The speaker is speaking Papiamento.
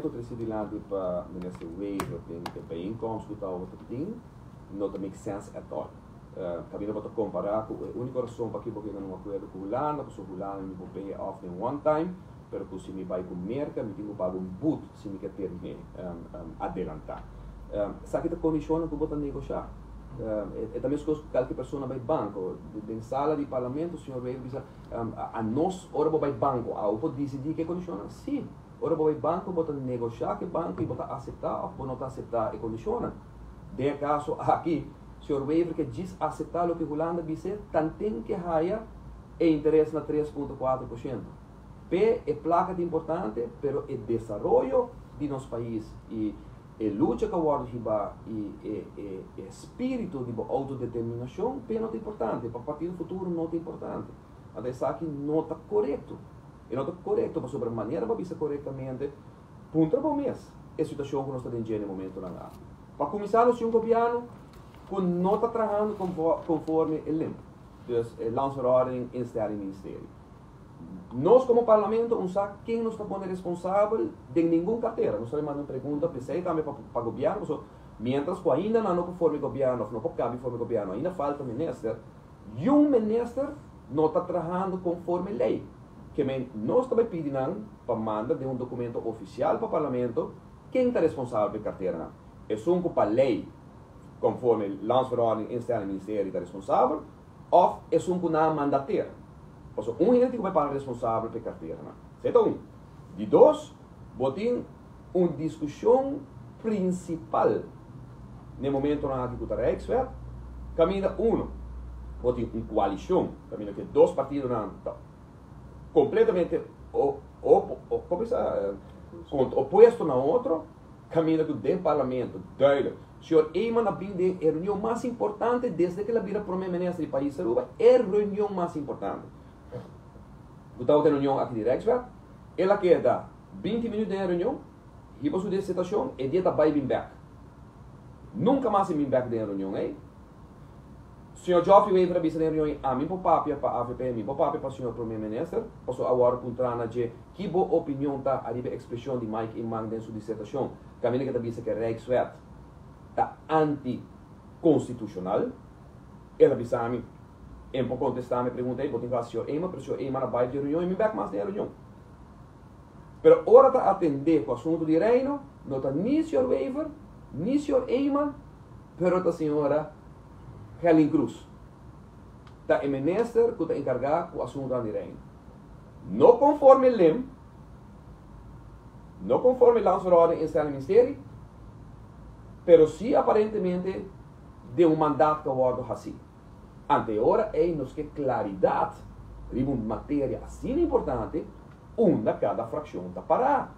Argumento treci dilanti pa minister Wever den e bijeenkomst cu tabata tin, no ta make sense at all. Caminda bo ta compara cu e unico rason pakico bo yega na un acuerdo cu Hulanda, pasobra Hulanda mi por pay off den one time, pero cu si mi bay cu Merca mi tin cu paga un boet si mi ke termine adelanta. Esaki ta condicionnan cu bo ta negosha. E ta mescos cu calke persona bay banco. Den sala di parlamento señor Wever bisa, Anos ora bo bay banco awo por dicidi ke condicionnan? Si. Ora bo bay banco bo ta negosha cu e banco y bo ta acepta of bo no ta acepta e condicionnan. Den e caso aki, señor Wever ke djis acepta loke Hulanda bis'e, tanten ke haya e interes na 3.4%. P'e e placa ta importante, pero e desaroyo di nos pais y e lucha cu a wordo hiba y e e e spirito di bo autodeterminacion p'e no ta importante, pa Partido Futuro no ta importante. Anto esaki no ta corecto. E no ta corecto pasobra manera bo a bisa corectamente, puntra bo mes e situacion cu nos ta den dje na e momentonan aki. Pa cuminsa nos tin un gobierno cu no ta trahando conforme e LIMP, dus e Landsverordening Instelling Ministerie. Nos como Parlamento un sa ken nos ta pone responsabel den ningun cartera. Nos ta manda un pregunta p'esey tambe pa gobierno, pasobra mientras cu ainda nan no por forma e gobierno of no por cambia forma e gobierno, ainda falta minister, yun minister no ta trahando conforme ley. Ke men nos ta bay pidi nan pa manda den un documento oficial pa Parlamento ken ta responsabel p'e carteranan. Esun cu pa ley conforme Landsverordening Instelling Ministerie ta responsabel of esun cu nan a mandateer. Pasobra un hende tin cu bay para responsabel p'e carteranan. Esey ta un. Di dos, bo tin un discusion principal n'e momentonan aki cu ta Rijkswet, caminda uno, bo tin un coalicion caminda cu e dos partidonan ta completamente opuesto na otro, caminda cu den parlamento duidelijk Señor Eman a bin den e reunion mas importante desde cu el a bira Prome Minister di pais Aruba, e reunion mas importante. Cu tabata e reunion aki di Rijkswet, el a keda 20 minuut den e reunion, hiba su disertacion, e dia ta bay bin bek. Nunca mas e bin bek den e reunion ey. Señor Geoffrey Wever a bisa den e reunion ey, ami por papia pa avp, mi por papia pa señor Prome Minister, pasobra a worde puntra na dje ki bo opinion ta ariba e expresion di Mike Eman den su disertacion, caminda ke ta bisa ke Rijkswet ta anti-constitucional. El a bisa mi, E por contesta mi pregunta ey, bo tin cu haci señor Eman, pero señor Eman a bay di e reunion y mi bek mas den e reunion. Pero ora ta atende cu asunto di Reino, no ta ni señor Wever, ni señor Eman, pero ta señora Helen Cruz. Ta e minister cu ta encarga cu asuntonan di Reino. No conforme LIM, no conforme Landsverordening Instelling Ministerie, pero si aparentemente den un mandato cu a wordo haci. Ante e ora ey nos ke claridad riba un materia asina importante unda cada fraccion ta para.